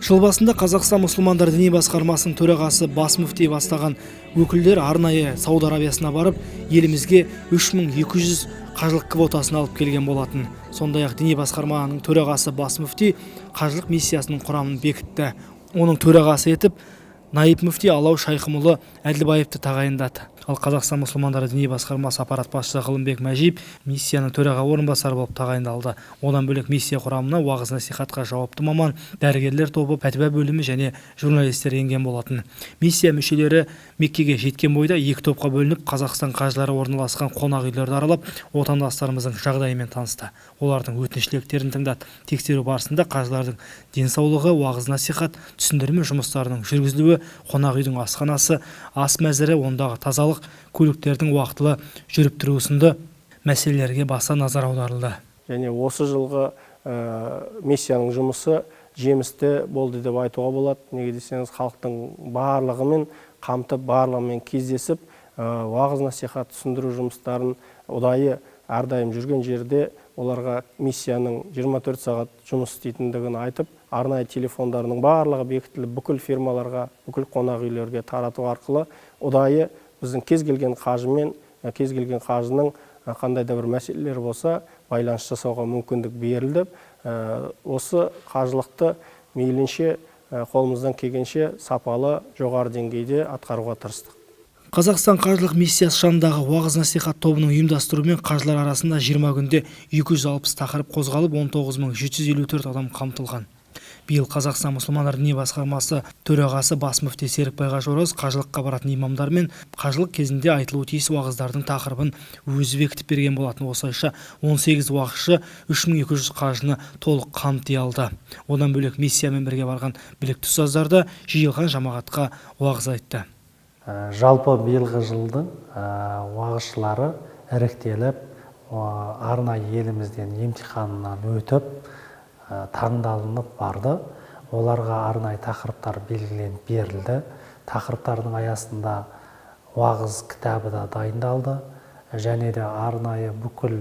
Жыл басында Қазақстан мұсылмандар діни басқармасының төрағасы, бас мүфти бастаған өкілдер арнайы Сауд Арабиясына барып, елімізге 3200 қажылық квотасын алып келген болатын. Сондай ақ діни басқарманың төрағасы, бас мүфти қажылық миссиясының құрамын бекітті. Оның төрағасы етіп наиб мүфти Алау Шайхымұлы Әділбаевты тағайындады. Ал Қазақстан мұсылмандары діни басқармасы аппарат басшысы Ғылымбек Мәжиев миссияның төраға орынбасары болып тағайындалды. Одан бөлек, миссия құрамына уағыз насихатқа жауапты маман, дәрігерлер тобы, пәтуа бөлімі және журналистер енген болатын. Миссия мүшелері Меккеге жеткен бойда екі топқа бөлініп, Қазақстан қажылары орналасқан қонақ үйлерді аралап, отандастарымыздың жағдайымен танысты, олардың өтініш тілектерін тыңдады. Тексеру барысында қажылардың денсаулығы, уағыз насихат, түсіндірме жұмыстарының жүргізілуі, қонақ үйдің асханасы, ас мәзірі, ондағы тазалық, көліктердің уақытылы жүріп тұруы сынды мәселелерге баса назар аударылды. Және осы жылғы миссияның жұмысы жемісті болды деп айтуға болады. Неге десеңіз, халықтың барлығымен қамтып, барлығымен кездесіп, уағыз насихат, түсіндіру жұмыстарын ұдайы, әрдайым жүрген жерде оларға миссияның 24 сағат жұмыс істейтіндігін айтып, арнайы телефондарының барлығы бекітіліп, бүкіл фирмаларға, бүкіл қонақ үйлерге тарату арқылы ұдайы біздің кез келген қажымен, кез келген қажының қандай да бір мәселелер болса, байланыс жасауға мүмкіндік берілді. Осы қажылықты мейлінше, қолымыздан келгенше сапалы, жоғары деңгейде атқаруға тырыстық. Қазақстан қажылық миссиясы жанындағы уағыз насихат тобының ұйымдастыруымен қажылар арасында 20 күнде 260 тақырып қозғалып, 19 754 адам қамтылған. Биыл Қазақстан мұсылмандар діни басқармасы төрағасы, бас мүфти Серікбай қажы Ораз қажылыққа баратын имамдар мен қажылық кезінде айтылуы тиіс уағыздардың тақырыбын өзі бекітіп берген болатын. Осылайша, 18 уағызшы 3200 қажыны толық қамти алды. Одан бөлек, миссиямен бірге барған білікті ұстаздар да жиылған жамағатқа уағыз айтты. Жалпы биылғы жылдың уағызшылары іріктеліп, арнайы елімізден емтиханнан өтіп, таңдалынып барды. Оларға арнайы тақырыптар белгіленіп берілді. Тақырыптардың аясында уағыз кітабы да дайындалды және де арнайы бүкіл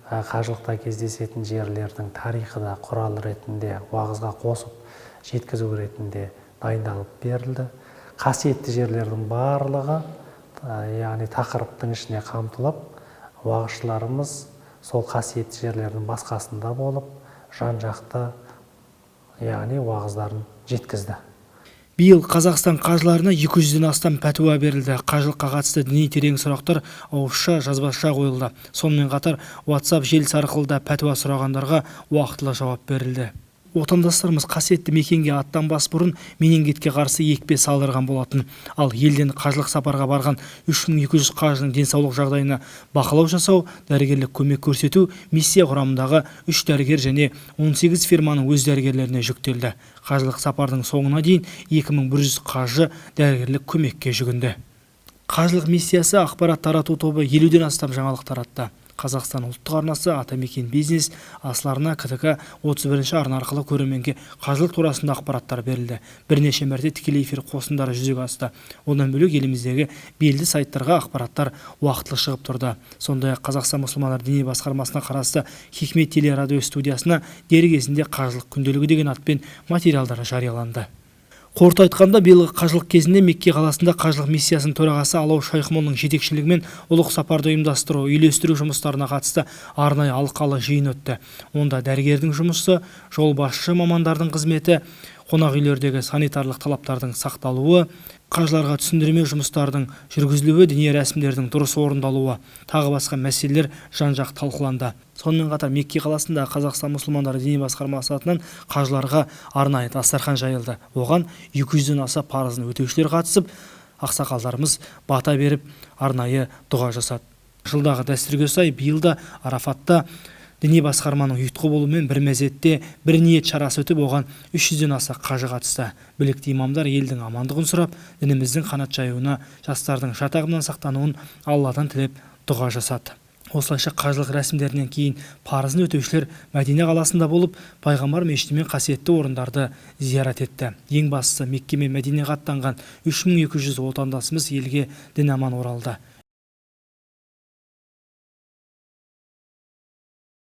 қажылықта кездесетін жерлердің тарихы да құрал ретінде, уағызға қосып жеткізу ретінде дайындалып берілді. Қасиетті жерлердің барлығы, яғни тақырыптың ішіне қамтылып, уағызшыларымыз сол қасиетті жерлердің басқасында болып, жан жақты, яғни уағыздарын жеткізді. Биыл Қазақстан қажыларына 200-ден астам пәтуа берілді. Қажылыққа қатысты діни терең сұрақтар ауызша, жазбаша қойылды. Сонымен қатар WhatsApp желісі арқылы да пәтуа сұрағандарға уақытылы жауап берілді. Отандастарымыз қасиетті мекенге аттанбас бұрын менингитке қарсы екпе салдырған болатын. Ал елден қажылық сапарға барған 3200 қажының денсаулық жағдайына бақылау жасау, дәрігерлік көмек көрсету миссия құрамындағы үш дәрігер және 18 фирманың өз дәрігерлеріне жүктелді. Қажылық сапардың соңына дейін 2100 қажы дәрігерлік көмекке жүгінді. Қажылық миссиясы ақпарат тарату тобы 50-ден астам жаңалық таратты. Қазақстан ұлттық арнасы, Атамекен бизнес, Асыл арна, КТК 31 арна арқылы көрерменге қажылық турасында ақпараттар берілді. Бірнеше мәрте тікелей эфир қосындары жүзеге асты. Одан бөлек, еліміздегі белді сайттарға ақпараттар уақытылы шығып тұрды. Сондай ақ Қазақстан мұсылмандар діни басқармасына қарасты Хикмет телерадио студиясына дер кезінде «Қажылық күнделігі» деген атпен материалдар жарияланды. Қорыта айтқанда, биылғы қажылық кезінде Мекке қаласында қажылық миссиясының төрағасы Алау Шайхымұлының жетекшілігімен ұлық сапарды ұйымдастыру, үйлестіру жұмыстарына қатысты арнайы алқалы жиын өтті. Онда дәрігердің жұмысы, жолбасшы мамандардың қызметі, қонақ үйлердегі санитарлық талаптардың сақталуы, қажыларға түсіндірме жұмыстардың жүргізілуі, діни рәсімдердің дұрыс орындалуы, тағы басқа мәселелер жан жақты талқыланды. Сонымен қатар Мекке қаласында Қазақстан мұсылмандары діни басқармасы атынан қажыларға арнайы дастархан жайылды. Оған 200-ден аса парызын өтеушілер қатысып, ақсақалдарымыз бата беріп, арнайы дұға жасады. Жылдағы дәстүрге сай, биыл да Арафатта діни басқарманың ұйытқы болуымен «Бір мезетте бір ниет» шарасы өтіп, оған 300-ден аса қажы қатысты. Білікті имамдар елдің амандығын сұрап, дініміздің қанат жаюына, жастардың жат ағымнан сақтануын Алладан тілеп, дұға жасады. Осылайша, қажылық рәсімдерінен кейін парызын өтеушілер Мәдина қаласында болып, пайғамбар мешіті мен қасиетті орындарды зиярат етті. Ең бастысы, Мекке мен Мәдинеге аттанған 3200 отандасымыз елге дін аман оралды.